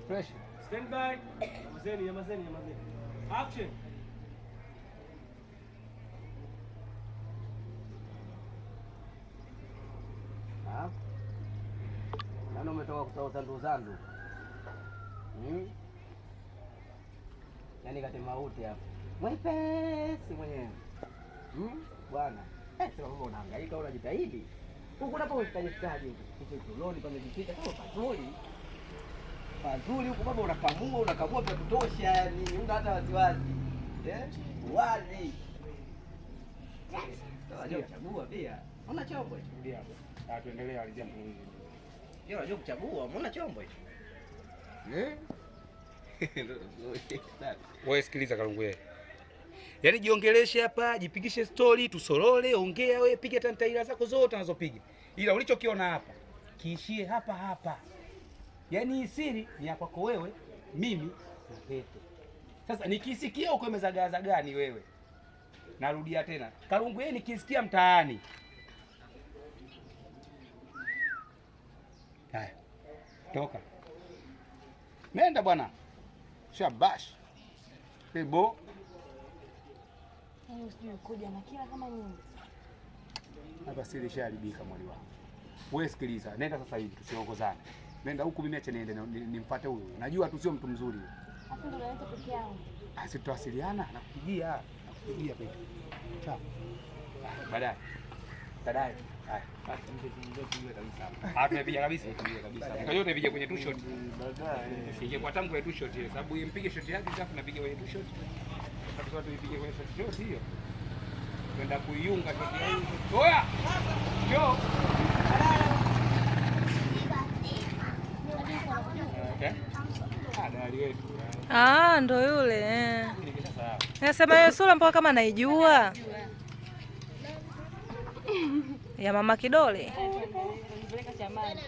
Fresh. Stand by. Nyamazeni, nyamazeni, nyamazeni. Action. Nani umetoka kutoa zandu zandu? Yaani kati mauti hapa. Mwepesi mwenyewe. Bwana. Sema kwamba unahangaika unajitahidi. Huku napo unajitahidi huku. Hicho tuloni pamejificha kama pazuri. Pazuri huku baba unakamua, unakamua vya kutosha yani, huna hata wasiwasi. Eh? Wazi. Unajua kuchagua pia. Una chombo hicho. Ndio. Ah, tuendelee alizia mtulizi. Yeye unajua kuchagua, umeona chombo hicho? Eh? Wewe sikiliza Kalungu yeye. Yaani jiongeleshe hapa, jipigishe story, tusorole, ongea wewe, piga tantaila zako zote unazopiga. Ila ulichokiona hapa, kiishie hapa hapa. Yaani hii siri ni ya kwako wewe, mimi na Pete. Sasa nikisikia uko umezagaa zagani wewe. Narudia tena. Kalungu yeye nikisikia mtaani. Haya. Toka. Nenda bwana. Shabash. Ebo. Yaani usijui kuja na kila kama nyingi. Hapa siri ishaharibika mwali wangu. Wewe sikiliza, nenda sasa hivi tusiongozane. Nenda huku mimi acha niende nimfuate huyu. Najua tu sio mtu mzuri. Afu ndo naleta peke yangu. Ah, si tutawasiliana, nakupigia, nakupigia Pete. Sawa. Ah, baadaye. Baadaye. Haya. Ah, tumepiga kabisa. Nikajua utapiga kwenye two shot. Ingekuwa tamu kwenye two shot ile sababu impige shot yake alafu napiga kwenye two shot. Sasa tuipige kwenye shot shot hiyo. Kwenda kuiunga shot ya hiyo. Oya! Njoo. Eh? Ah, dalali wetu. Ah, ndo yule eh. Nimeshasahau. Nasema hiyo sura mpaka kama naijua ya mama kidole. Nipeleka chamani.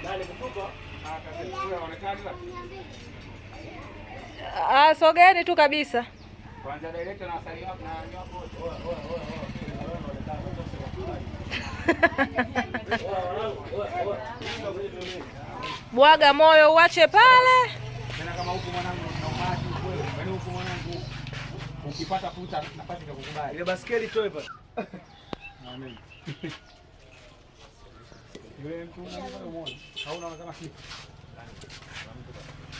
Nani kufuka? Ah, kazi inaonekana. Ah, sogeeni tu kabisa. Kwanza director na wasanii wako na wasanii wako wote. Bwaga moyo uache pale. Tena kama huku mwanangu na umati kweli. Yaani huku mwanangu ukipata fursa nafasi itakukubali. Ile baskeli toe pale. Amen. Yule mtu unaona muone. Hauna kama kitu.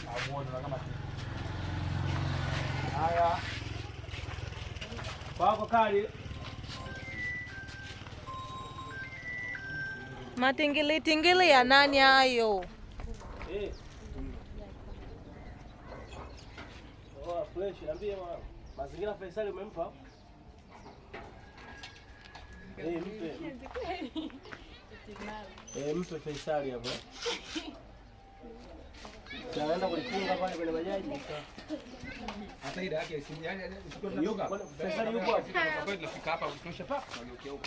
Hamuoni kama kitu. Haya. Kwako kali. Matingili tingili ya nani hayo? Eh. Oh, fresh, niambie mwanangu. Mazingira Faisali umempa? Eh, mpe. Eh, mpe Faisali hapo. Anaenda kulifunga pale kwenye bajaji. Hata ida yake si yani tunatoka. Faisali yupo hapo. Kwa tunafika hapa tunasha pa tunageukia huko.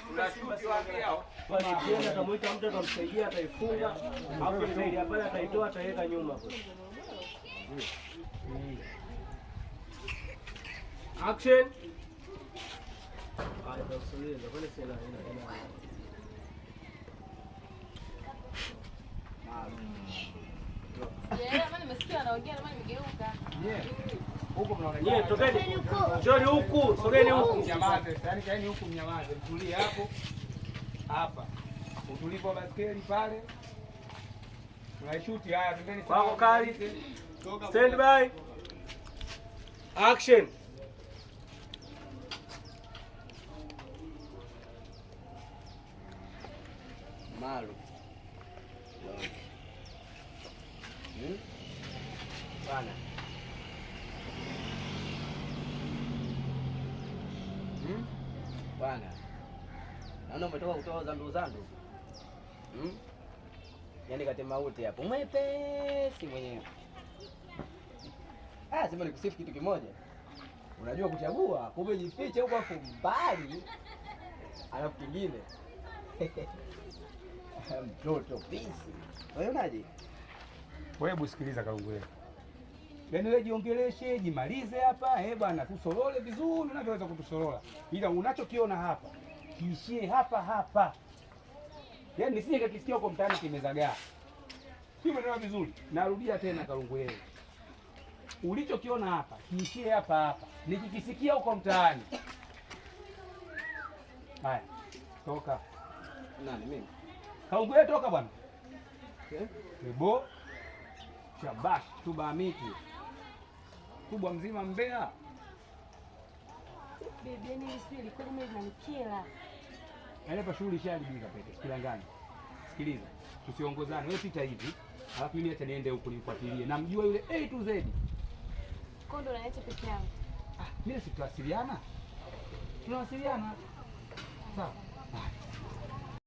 Tunashuti wapi hao? Pale akienda atamuita mtu atamsaidia ataifunga. Alafu ile ile pale ataitoa ataiweka nyuma hapo. Action. Haya, tutasogeza. Kwani si ina Sijaelewa maana nimesikia wanaongea na maana nimegeuka. Huko mnaona. Nyie tokeni. Njoni huku, sogeni huku. Mnyamaze, yaani kaeni huku mnyamaze, mtulie hapo. Hapa. Utulivu wa baskeli pale. Tunaishuti haya, twendeni Kwako kali. Stand by. Action. Malu. Bwana. Bwana. Naona umetoka kutoa zandu zandu. Yaani kati mauti hapo. Mwepesi mwenyewe. Ah, sema nikusifu kitu kimoja. Unajua kuchagua, kumbe jifiche huko afu mbali. Alafu kingine. Mtoto pisi. Unaonaje? Wewe hebu sikiliza Kalungu wewe. Yaani wewe jiongeleshe, jimalize hapa, eh bwana, tusorole vizuri unavyoweza kutusorola. Ila unachokiona hapa, kiishie hapa hapa. Yaani nisije kakisikia huko mtaani kimezagaa. Sio, umeelewa vizuri? Narudia tena Kalungu wewe. Ulichokiona hapa, kiishie hapa hapa. Nikikisikia huko mtaani. Haya. Toka. Nani mimi? Kalungu wewe toka bwana. Eh? Ebo. Shabash, tuba miti. Kubwa mzima Mbeya. Baby, yani hili sijui ilikuwa mimi linanikera. Yaani hapa shughuli ishaharibika pete, sikilangani. Sikiliza, tusiongozane. Wewe pita hivi, alafu mimi acha niende huku nimfuatilie. Namjua yule A to Z. Kwa ndo unaniacha peke yangu. Ah, mimi si tutawasiliana. Tunawasiliana. Sawa.